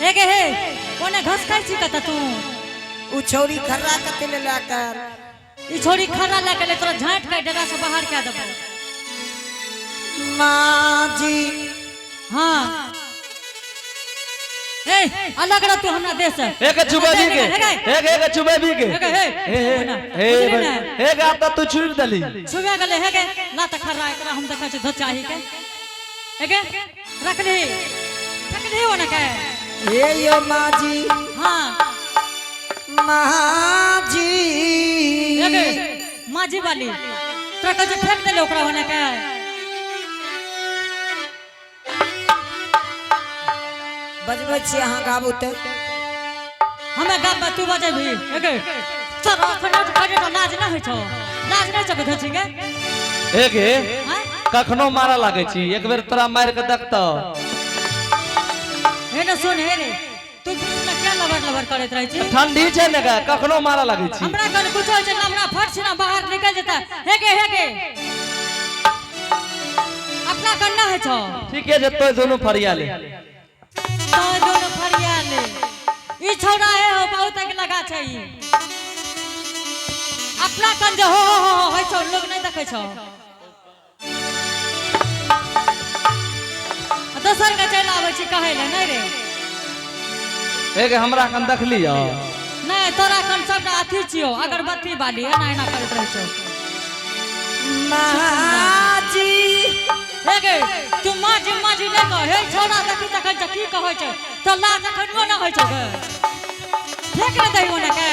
हे गे हे, ओने घस खाइ छी कतऽ तू? उ छौरी खर्रा कते ले ला कर। ई छोरी खर्रा लए के ले तोरा झाँटि के डेरा से बाहर कए देबौ। माँ जी। हाँ। ए, अलग रह तू हमरा देह से। हे के छुबेबी के? हे गे। हे के, हे के छुबेबी के? हे गे, हे। हे हे ना, हे बुझली ना? हे के, आब तऽ तू छुबि देली। छुबे गेलै। हे गे, ला तऽ खर्रा एकरा, हम देखै छी धोचाही के। हे गे, रखली, रखली ओने के। हे यो माँ जी। हाँ। माँ जी। हे गे माँ जी वाली, तोरा कहै छै फेंक देले ओकरा ओने के। बजबै छी, अहाँ गाबू तऽ। हमे गाबे, तू बजेबही? हे गे, तोरा अखन उठ खड़े तो लाज ना होइ छौ? लाज नहि छौ धोची के? हे गे। हाँ? कखनो मारऽ लागै छी, एक बेर तोरा मारि के देखतौ। हे ने सुन, हे रे, तू बीच में क्या लबर लबर करैत रहै छी? ठंडी छै ने गे, कखनो मारऽ लागै छी। हमरा कन कुछ होइ छै ने, हमरा फट छै ने बाहर निकल जेता। हे गे, हे गे, अपना कन ना होइ छौ। ठीके छै, तो दुनू फरिया ले। तो दुनू फरिया ले। ई छौड़ा हे हो, बहुत आगि लगा छै ई। अपना कन जे हो हो हो हो होइ छौ, लोग नहीं देखै छौ। आ दोसर के चलि आबै छी कहै ले, नहि रे? हे गे, हमरा कन देखली हँ? नहि, तोरा कन सबटा अथी छियौ, अगरबत्ती बाली, एना एना करैत रहै छौ। माँ जी। हे गे, तू माँ जी माँ जी नहि कह। हे छौड़ा, देखी तखन से की कहै छै तऽ लाज अखन नहि होइ छौ गे? फेंक ने दही ओने के।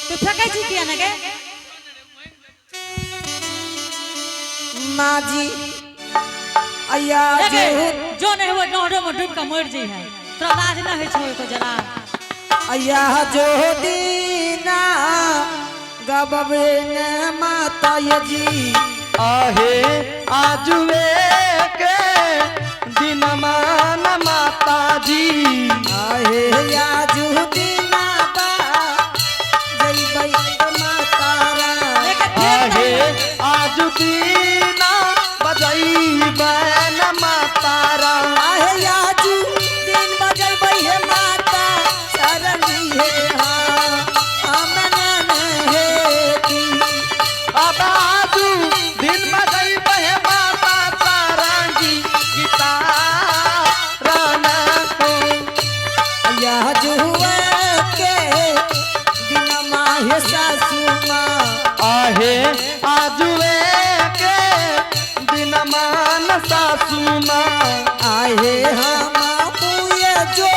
तू फेंकै छी किया ने गे? माँ जी, अया। हे गे, जो जो नहीं हुए नहरो में डूब के मर जाइ है। तोरा लाज नहि होइ छौ एको जरा? अया जो दीना गबबे ने माता जी। आहे आजुए के दिन मान माता जी। आहे आजू दीना बा जइबै माता रा। लेके फेंक आहे दही। आजु दीना बजैबैन माता रा। आहे आजू दिन बजैबै हे माता शरणी हे हाँ अमन हे की। अब आजु दिन बजैबै माता सारंगी गीता राना हो। अया जुए के दिन माहे सासू माँ। आहे आजुए के दिन मान सासू माँ। आहे हम पुए जो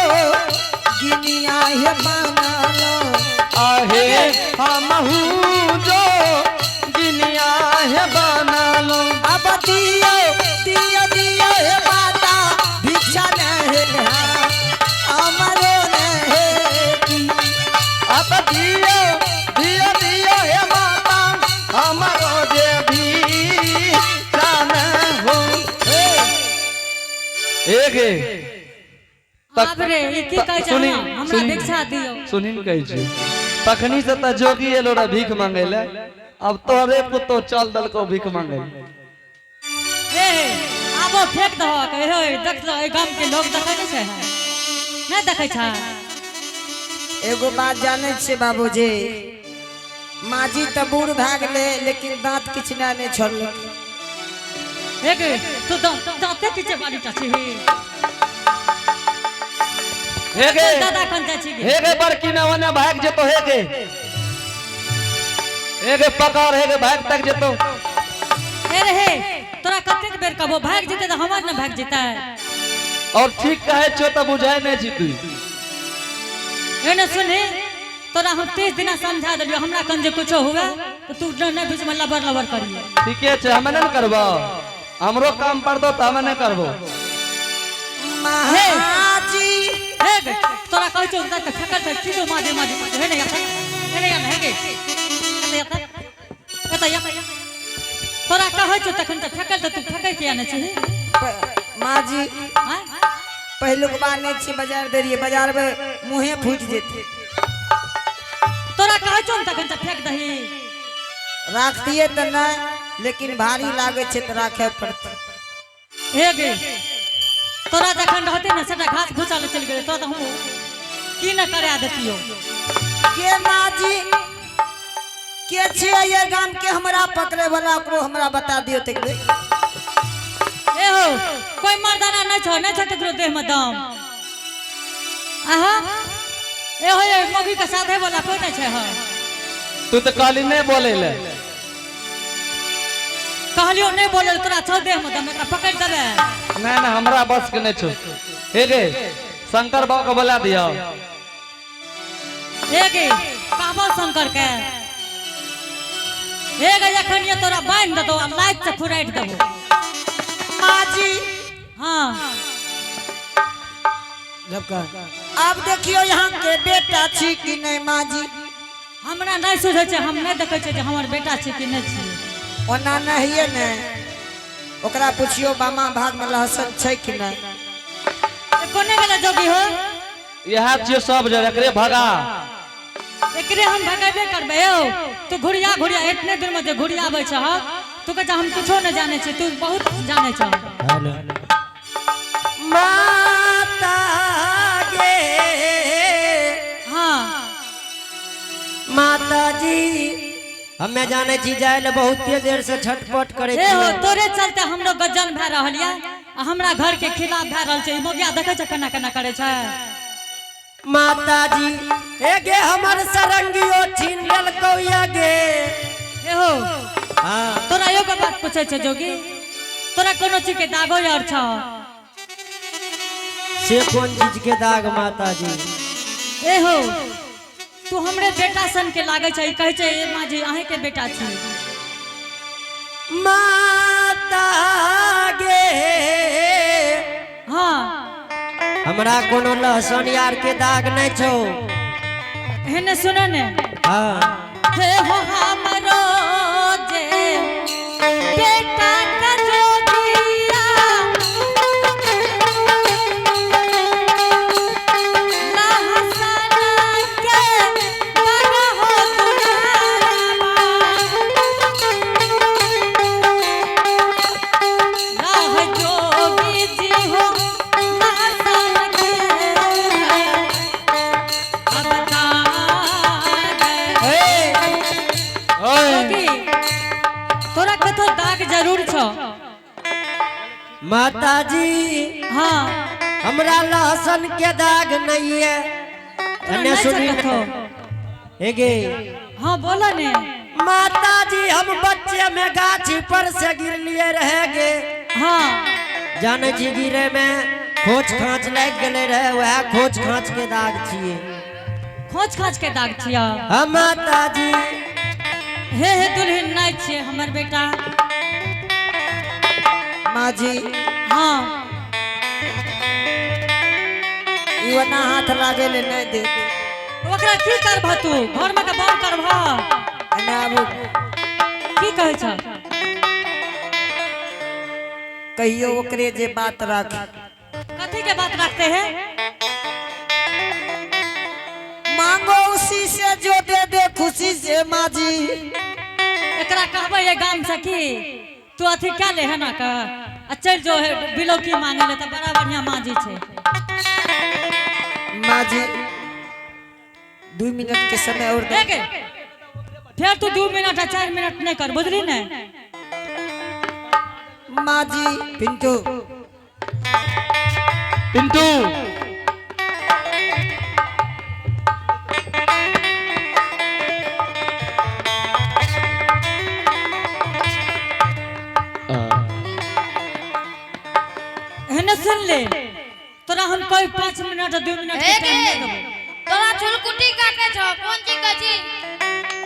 गिनिया हे बनालो। आहे हमहू जो गिनिया है बनालो। अब दियो दियो दियो हे माता भिक्षा नहीं हाँ अमरो नहीं की। अब दियो दियो दियो हे माता हमरो जे भी जान हो। एक आब रे, ई की कहै छै? सुनी, हमरा सुनी। भिक्षा दियौ। सुनी ने, कहै छी, तखनी से तऽ जोगी एलो रह भीख मांगे ले, अब तोरे पुतो चल दलको भीख मांगे ले। हे हे, आबो फेंक दहक। हे हे, देख लो, एहि गाम के लोग देखै नहि छै? नहि देखै छै? एगो बात जानै छियै बाबूजी? माँ जी तऽ बूढ़ भए गेलै, लेकिन दाँत किछु नहि छोड़लक। हे गे, तू दाँते खींचे वाली टा छिही। हे गे। दादा कन जाइ छी गे? हे गे, बड़की ना ओने भाग जेतो। हे गे, हे गे, पकड़। हे गे, भाग तक जेतो। हे रे हे, तोरा कतेक बेर कहबो, भागि जेतै तऽ हमर ने भागि जेतै। और ठीक कहे छो तऽ बुझाय नहीं छी तू। एने सुनही, तोरा हम 30 दिना समझा देलियो, हमरा कन जे कुछो हुए तऽ तू नहि बीचमे लबर लबर करिहे। ठीके छै, हमे नहीं करबो। हमरो काम पड़तो तऽ हमे नहीं करबो। माँ जी। हे गे, तोरा कहै छौ तऽ फेकल छै की तू माजे माजे? हे ने, हे ने, हे गे, एतऽ एतऽ एतऽ। तोरा कहै छौ तखन तऽ फेकल, तऽ तू फेकै किया नहि छिही? माँ जी। आँय? पहिलुक बार नहि छियै, बाजार दै रहियै, बाजारमे मुँहे फूटि जेतै। तोरा कहै छौ ने तखन तऽ फेक दही। राखतियै तऽ नहि, लेकिन भारी लागै छै तऽ राखै पड़तै। हे गे, तोरा जखन रहते ने सेटा घास भूसा ले चलि गेलै, तोरा तऽ हम की न करा देतियौ। के माजी के छियै ये गाम के हमरा पकड़े वाला, ओकरो हमरा बता दियो तक बेर। ए हो, कोई मर्दाना नहीं छो, नहीं छो केकरो देह में दम। आहा ए हो, ये मौगी के साधे वाला कोई नहीं छै। हो तू तो कहली नहीं बोले ले। कहलियो नहीं बोले, तोरा छौ देह में दम, एकरा पकड़ देबे। नहीं नहीं, हमरा बस के नहीं छो। हे गे शंकर बाबू के बोला दियो। ए गे कहबो शंकर के, ए गे एखन ये तोरा बांधि देतौ आ लाइट से फुराइट देबो। माजी हाँ अब देखियो यहाँ के बेटा छी कि नहीं माजी। हमरा नहीं सुझै छै, हम नहीं देखै छियै जे हमर बेटा छै कि नहीं छै। ओना नहीं ने, ओकरा पुछियो बामा भाग में लहसुन छै कि नहीं। ए, कोने गेलै जोगी हो? इएह छियो सब जगह, एकरे भगा। एकरे हम भगेबे करबै। यौ तू घुरिया घुरिया इतने दिन में जे घुरियाबै छह, तू कहै छै हम कुछो नहीं जानै छी, तू बहुत जानै छह। माता गे। हाँ माता जी, हमे जाने छी जाय ले बहुते देर से छटपट करे ए हो, छी। तोरे चलते हमरो गजन भए रहल ये आ हमरा घर के खिलाफ भए रहल छै। ई मोगिया देखै छै केना केना करे छै। माता जी, ए गे हमर सरंगियो छीन लेलकौ ये गे। ए हो, हाँ तोरा एगो बात पूछै छै जोगी, तोरा कोनो चीज के दागो और छौ? से कोन चीज के दाग माता जी? ए हो, तू हमरे बेटा सन के लागै छै, ई कहै छै ए माँ जी अहीं के बेटा छी। माता गे। हाँ हमरा कोनो लहसुन यार के दाग नहीं छौ। एहने सुन ने। हाँ हे हो हमरो जे बेटा का जोगिया, लहसना के दाग हो दुलारवा। राह जोगी जी हो लहसन के अब दाग। ए, ओए जोगी, तोरा कतौ दाग जरूर छौ। माता जी, हाँ हमरा लहसुन के दाग नहीं है। तोरा एने नहीं छौ सुनी कतौ? हे गे। हाँ बोलो ने। माता जी, हम बच्चे में गाछी पर से गिर लिए रहे गे। हाँ जाने छी गिरे में खोच खाँच लागि गेले रहे, वएह खोच खाँच के दाग छिए। खोच खाच के दाग छिया? हाँ माता जी। हे हे दुल्हन नहीं छिए हमर बेटा। माँ जी, हाँ ई ओना हाथ लागे ले नहीं दे। ओकरा की करबह तू? घर में के बंद करबह? एने आबू। की कहै छ? कहियो ओकरे जे बात रख। कथी के बात रखते हैं? मांगो उसी से जो दे दे खुशी से माँ जी। एकरा कहबै ये गाम से की तू अथी क्या ले है ना का आ चल जो है बिलौकी मांगे ले, त बड़ा बढ़िया माँ जी छै। माँ जी, 2 मिनट के समय और दे। देख फिर तू 2 मिनट आ 4 मिनट नहीं कर, बुझली ने? माँ जी। पिंटू पिंटू एहने सुन ले, तोरा हम कोई 5 मिनट 2 मिनट के ए टाइम गे नहीं देबो। तोरा चुलकुटी काटे छौ, कोन चीज कहै छी?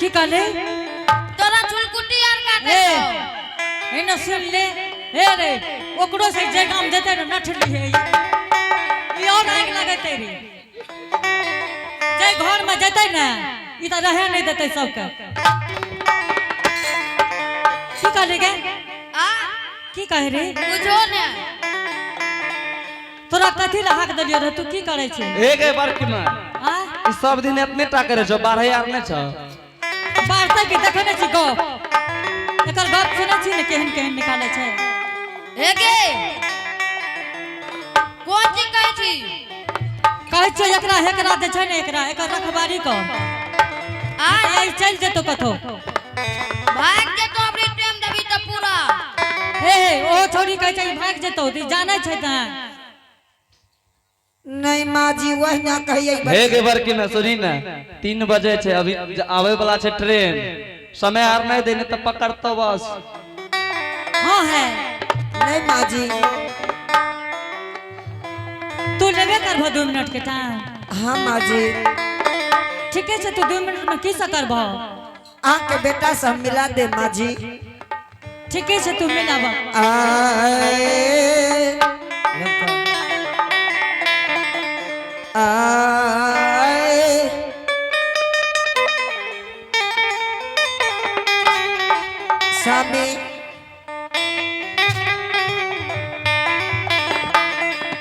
की कहले? तोरा चुलकुटी आर काटे ए छौ। एने सुन ले, हे रे ओकरो से जे गाम जेतै ने नठली है ई और आगि लगेतै रे। जे घर में जेतै ने ई त रहे नहीं देतै सबके। की कहले गे? आ की कहे रे? बुझो ने। तोरा कथी ला हाक देलियो रे, तू की करै छी? एक बड़की माँ, आ ई सब दिन एतने टा करे छौ, 12 यार नहीं छौ। बाढ़तै कि देखै नहीं छी गप, एकर गप सुनै छी ने केहन केहन निकालै छै। हे गे कोन चीज कहै छी? कहै छियौ एकरा हेकरा जे छै ने एकरा एकर रखबारी कर। आय। आइ चलि जेतौ कतौ। भागि जेतौ अबरी टाइम देबही तऽ पूरा। हे हे ओहो छौड़ी कहै छै भागि जेतौ तऽ ई जानै छै तऽ। नहीं माँ जी वह ना कहिए। हे गे बड़की में सुनी ने, 3 बजे छै अभी, आवे वाला छै ट्रेन, समय आर नहीं देने तऽ पकड़तो बस। हाँ है। नहीं माँ जी। तू लेबे करबहो 2 मिनट के टाइम? हाँ माँ जी। ठीके छै, तू 2 मिनट में की से करबहो? अहाँ के बेटा से हम मिला दे माँ जी। ठीके छै, तू मिलाबह। आए आए स्वामी।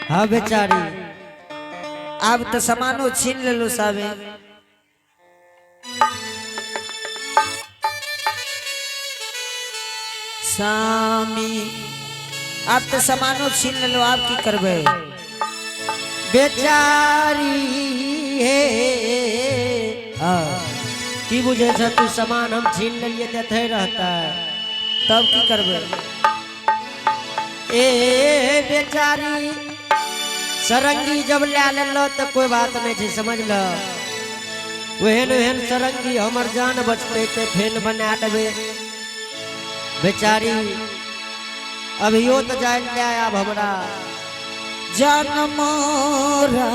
हाँ बेचारी। आब तो सामानो छीन लेलू स्वामी। स्वामी आब तो सामानो छीन लेलू, आब की करबै? बेचारी हे, हाँ की बुझे छ तू, सामान हम छीन लेलिए तऽ एतै रहता? तब की करबै? ए बेचारी, सरंगी जब ले लेलो तऽ कोई बात नहीं छै, समझ लो। ओहन ओहन सरंगी हमर जान बचते तऽ फेन बना देबै। बेचारी अभियो तऽ जाय ले आब हमरा। जान मोरा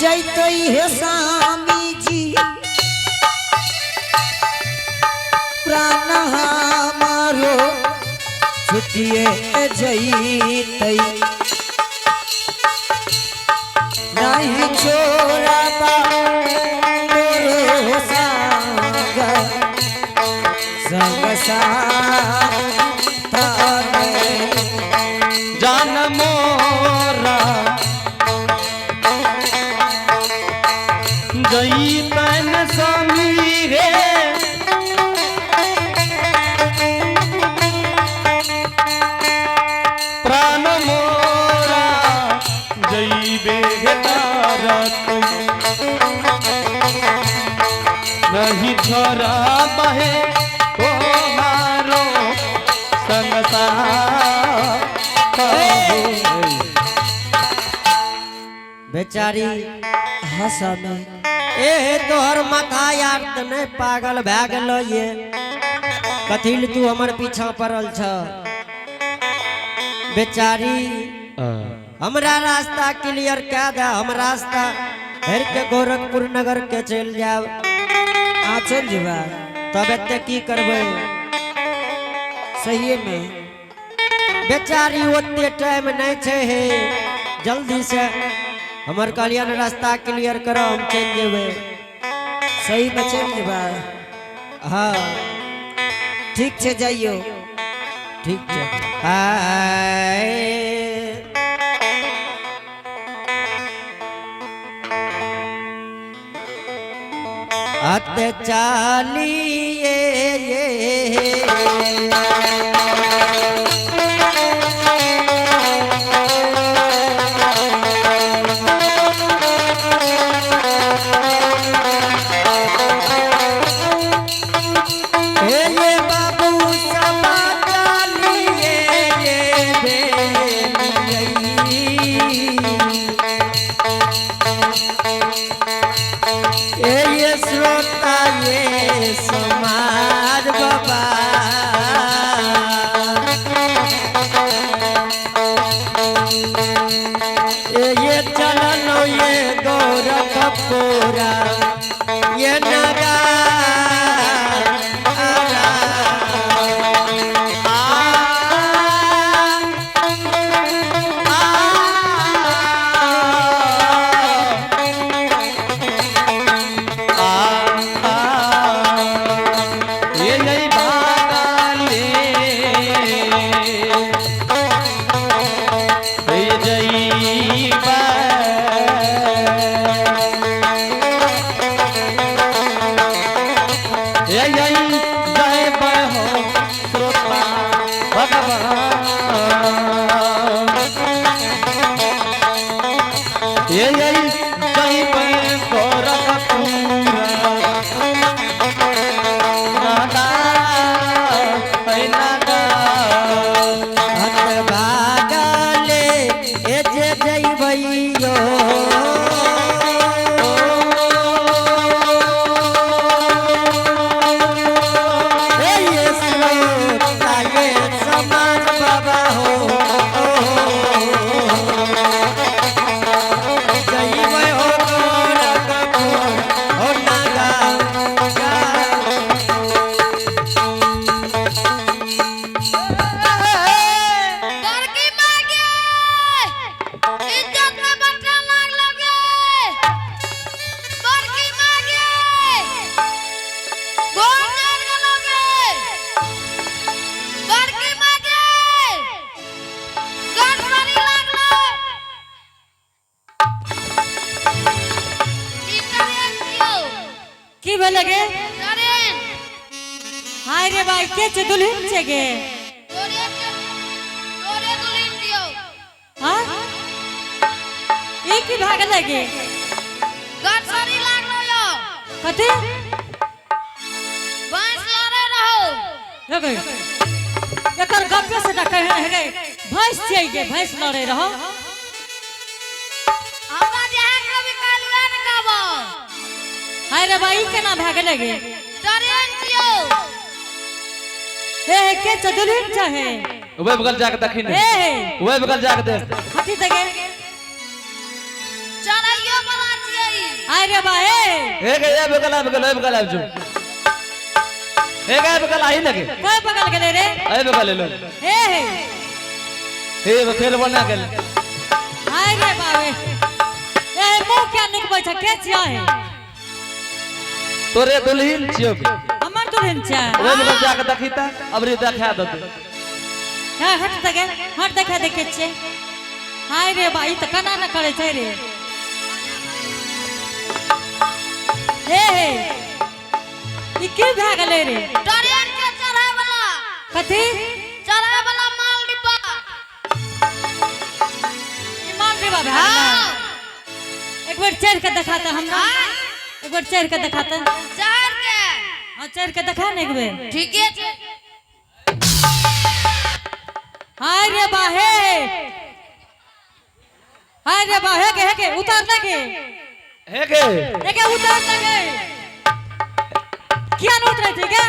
जैतै हे स्वामी जी, प्राण हमारो छुटिए जैतै, नहीं छोड़बा तोरो संग संग साथ। जान मोरा जईतन स्वामी रे, प्राण मोरा जईबे तारत, नहीं छोरा बहे तोहारो संग साथ। बेचारी। हाँ स्वामी। ए तोहर माथा यार तऽ नहीं पागल भए गेलो ये? कथी ले तू हमर पीछा पड़ल छ? बेचारी, हमरा रास्ता क्लियर कए दे, हम रास्ता भरि के गोरखपुर नगर के चलि जायब। आ चलि जेबै? तब एते की करबै? सहिए में। बेचारी, ओते टाइम नहीं छै हे, जल्दी से हमर कहलियन रास्ता क्लियर करो, हम चलि जेबै। सही में चलि जेबै? हाँ। ठीक छै, जाइयो। ठीक छै। आय अत चालिए ये। हे ये बाबू समा चालिए ये भेलियै। ए ये श्रोता ये समाज बाबा, ए ये चलनो ये गोरखपुरा ये नगा ये जय भागाले, ये जय ये जय जय हो श्रोता भगवान। हाय रे भाई के छे दुल्हन छे गे तोरे तोरे दुल्हन दियो। हां ई की भाग लगे? गड़सरी लागलो यो। कथी? बांस लड़े रहो। हे गे एकर गप्पे से त कहे हे गे भैंस छियै गे भैंस लड़े रहो। हमरा जहाँ कभी कालुआ न कहबो। हाय रे भाई केना भाग लगे? ट्रेन छियो। हे हे के छे दुल्हन छे हे? ओए बगल जाके देखी हे ने। हे ओए बगल जाके देख। हटी त गे। चढ़ैयो वाला छियै ई। हाय रे बा हे। हे गे ए बगल आ बगल ए बगल आबि जो। हे गे ए बगल आही लगे। कोई बगल गेले रे? ए बगल एलो। हे हे हे फेल बना गेल। हाय रे बाबे ए मुंह क्या नुकबै छ के छियै हे? तोरे दुल्हन छियो। हमर दुल्हन छै। ओए बगल जाके देखी त अबरी देखा देतै। हे हट त गे हट देखा देखे छियै। हाय रे बा ई त कना न करै छै रे। हे हे ई की भए गेलै रे? ट्रेन के चढ़ै वाला। कथी? चढ़ै वाला माल डिब्बा। ई माल डिब्बा भए गेलै? हाँ। एक बेर चढ़ के देखा त हमरा। हाँ। एक बेर चढ़ के देखा त। चढ़ के। हाँ चढ़ के देखा ने एक बेर। ठीके छै। हाय रे बा हे हाय रे बा हे के उतार लगे। हे गे हे के उतार लगे। किया न उतरै छै गे?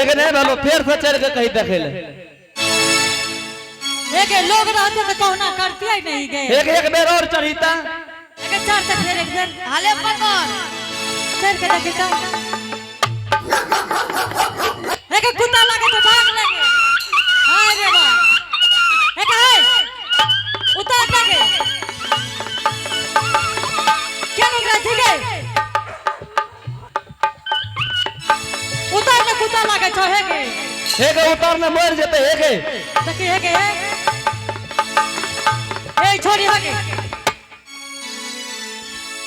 एक नहीं भेलो फेर से चढ़ के कहीं देखे ले। हे के लोग रहते त कहुना करतियै नहीं गे। एक एक बेर और चढ़ीता। एक चढ़ त फेर एक बेर। हाले पकड़। चढ़ के देखी त। हे के कुत्ता लागे त भाग लगे। हाय रे बा हे के हे उतार लगे। क्या न उतरै छै गे? उतार न कुत्ता लागे छौ हे गे। हे गे उतार ने मर जेते हे गे। देखी हे गे ए छोड़ी हे गे।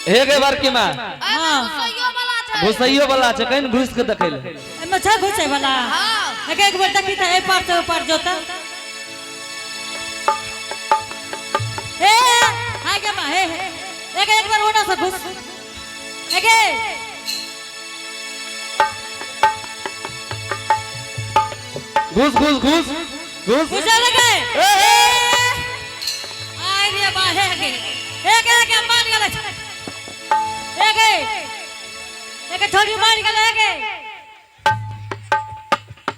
हे गे बड़की मां। हाँ। घुसैयो वाला छै। घुसैयो वाला छै कहीं घुस के देखै ले। एमे छै घुसै वाला? हाँ। एक एक बेर देखी त ए पार से ओ पार जोता। ए हाय गे मां हे हे एक एक बार ओना से घुस। एक घुस घुस घुस घुस। घुसे लगे। ए, ए। आय रे बा हे गे एक एक मार गेलै। एक एक छोड़ी मार गेलै। एक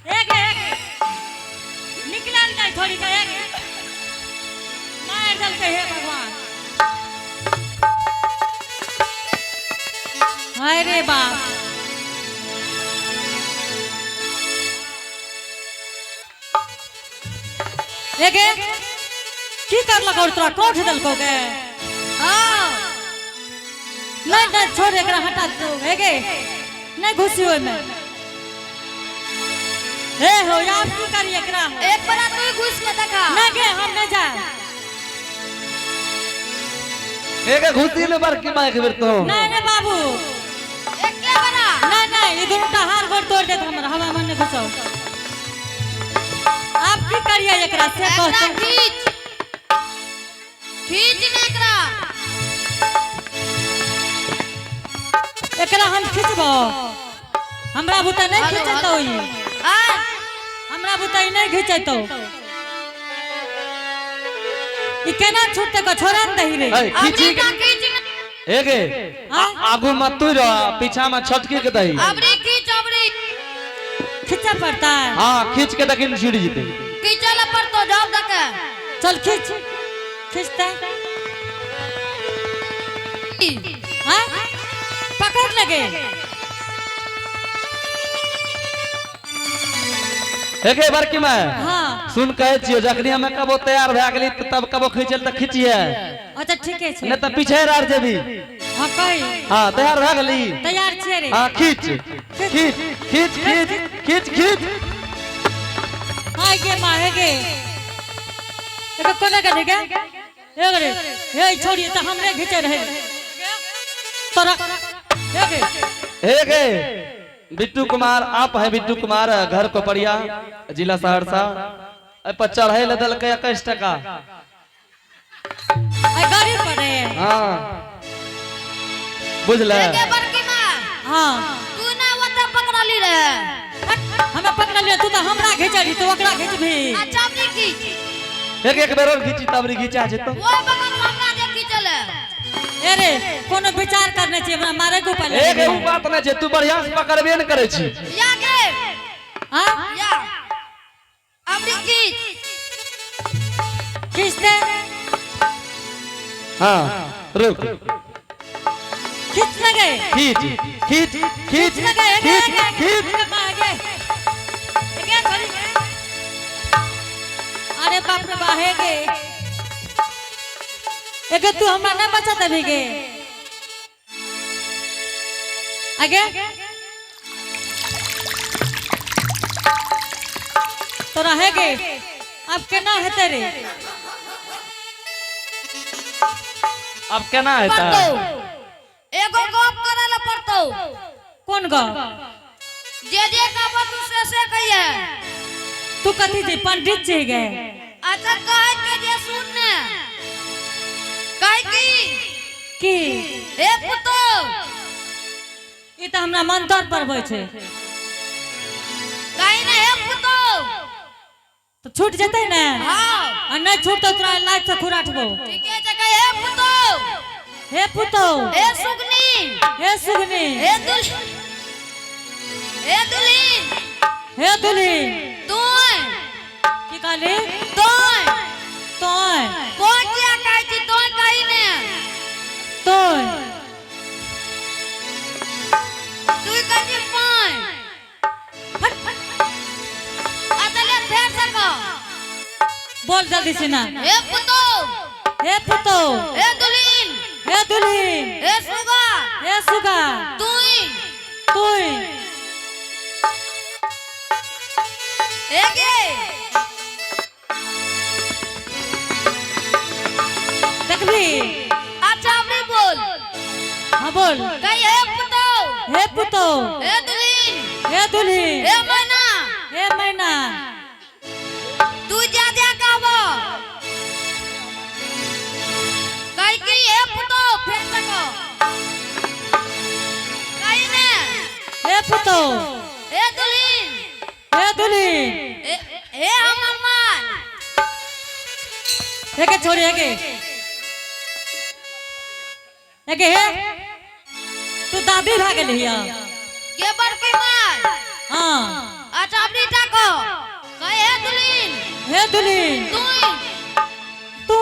एक एक निकलल नहीं छोड़ी के। एक मार देलकै हे भगवान। हाय रे बाप एक की करलक और तोरा कोठ देलकौ गे? हाँ। नहीं नहीं छोड़ एकरा हटा दो। हे गे नहीं घुसी ओहिमे। हे हो यार की करी एकरा? एक बार तू घुस के देखा। नहीं गे हम नहीं जाए। हे गे घुसी ने बड़की मां एक बेर तो। नहीं नहीं बाबू। एके बारा। नहीं नहीं ई दुनू टा हार गोड़ तोड़ देत हमरा हमरा मन नहीं घुसौ। आप की करिए एकरा से एकरा कहते? खींच खींच ने एकरा। एकरा हम खींचबो। हमरा बुते नहीं खींचतौ ई। हाँ। हमरा बुते ई नहीं खींचतौ ई। केना छूटते को छोड़ा न दही रे। ए खींची अबरी का खींच ने। हे गे हाँ? आगू में तू रह पीछा में छटकी के दही। अबरी खींच अबरी। खींचे पड़ता है। हाँ खींच के देखिन छूट जेते। खींचे ला पड़तो जाओ देखे। चल खींच खींचते। हाँ पकड़ लगे। हे गे बड़की मां। हाँ सुन कहे छियो जखनी हमें कबो तैयार भए गेली त तब कबो खींचल त खींचिए। अच्छा ठीक है। नहीं त पीछे रह जेबी। हाँ कही। हाँ तैयार भए गेली। तैयार छियै रे। हाँ खींच खींच खींच खींच खींच खींच। हाय गे माँ हे गे एकर कोना गेलै गे? हे गे हे छोड़ी त हमरे घिचे रहे तोरा। हे गे हे गे बिट्टू कुमार, आप है बिट्टू कुमार, घर कोपरिया, जिला सहरसा। ए पर चढ़े ले देलकै 21 टका। आई गाड़ी पर रे। हाँ बुझले। एगे बड़की माँ, हाँ। तू ना ओतऽ पकड़ली रे। हट, हमे पकड़लियै, तू तऽ हमरा घिचली, तू ओकरा घिचबही। अच्छा अबरी खींच। एक एक बेर और घीची तबरी घीचा जेतो। ओहि बगल में हमरा जे खींचल है। ए रे, कोनो विचार करने छी हमरा मारे को पहले। एक उ बात नहीं छै, तू बढ़िया से पकड़बे न करै छी। या गे। हाँ। या अबरी खींच। खींच दे। हाँ रुक। खींच न गए। खींच खींच खींच। खींच न गए। खींच खींच। अरे बाप रे बाहे गे, एगे तू हमरा नहीं बचा देबी गे। आगे तो रहे गे, अब केना हेतै रे? अब केना हेतै? पड़तौ, एगो गप करे ला पड़तौ। कोन गप? जे जे कहबो तू से से कहिए। तू कथी छी, पंडित छी गे? अच्छा कहै के जे सुन ने, कहै की की? हे पुतो। ई तऽ हमरा मंत्र पढ़बै छै। कही ने, हे पुतो। तऽ छूट जेतै ने? हाँ। आ नहीं छूटतौ, तोरा लाज से खुराटबो। ठीके छै, कही हे पुतो। हे पुतो। हे सुगनी। हे सुगनी। हे दुल हे दुल्हीन। हे दुल्हीन। तू। की कहली? तोय। तोय। तोय किया कहै छी? तोय कही ने। तोय। तू कहै छी पाय। हट। अच्छा ले, फेर से कह। बोल जल्दी से ना। हे पुतो। हे पुतो। हे दुल्हीन। हे दुल्हीन। हे सुगा। हे सुगा। तू। तोय। हे गे। देखबी। अच्छा अबरी बोल। हाँ बोल। कही हे पुतो। हे पुतो। हे दुल्हीन। हे दुल्हीन। हे मैना। हे मैना। तू जा जा कहबो, कही की हे पुतो, फेर से कह, कही ने। हे पुतो। हे दुल्हीन। हे दुल्हीन। हे हे हमर माय। हे के छोड़ी, हे के, हे के, हे तू दादी भए गेली हिया। गे बड़की माय। हाँ। अच्छा अबरी टा कह, कही हे दुल्हीन। हे दुल्हीन। तू। तू।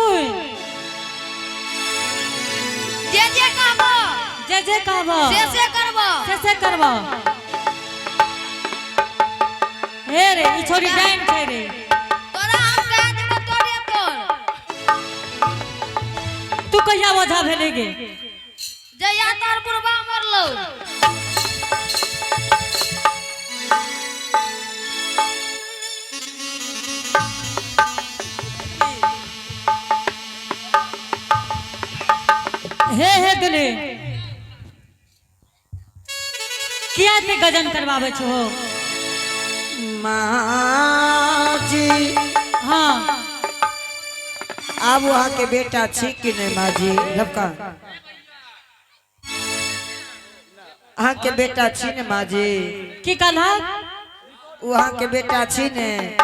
जे जे कहबो जे जे कहबो से से करबो। से से करबो। हे रे, ई छोरी डाइन छै रे। तोरा हम कह देबो तोरे पर। तू कहिया ओझा भेली गे? जहिया तोहर बुढ़बा मरलो। हे हे दुल्हीन, किया एते गजन करवाबै छो? माँ जी। हाँ। आब वहाँ के बेटा छी कि नहीं माँ जी? लबका अहाँ के बेटा छी ने माँ जी? की कहलहक? वहाँ के बेटा छी ने?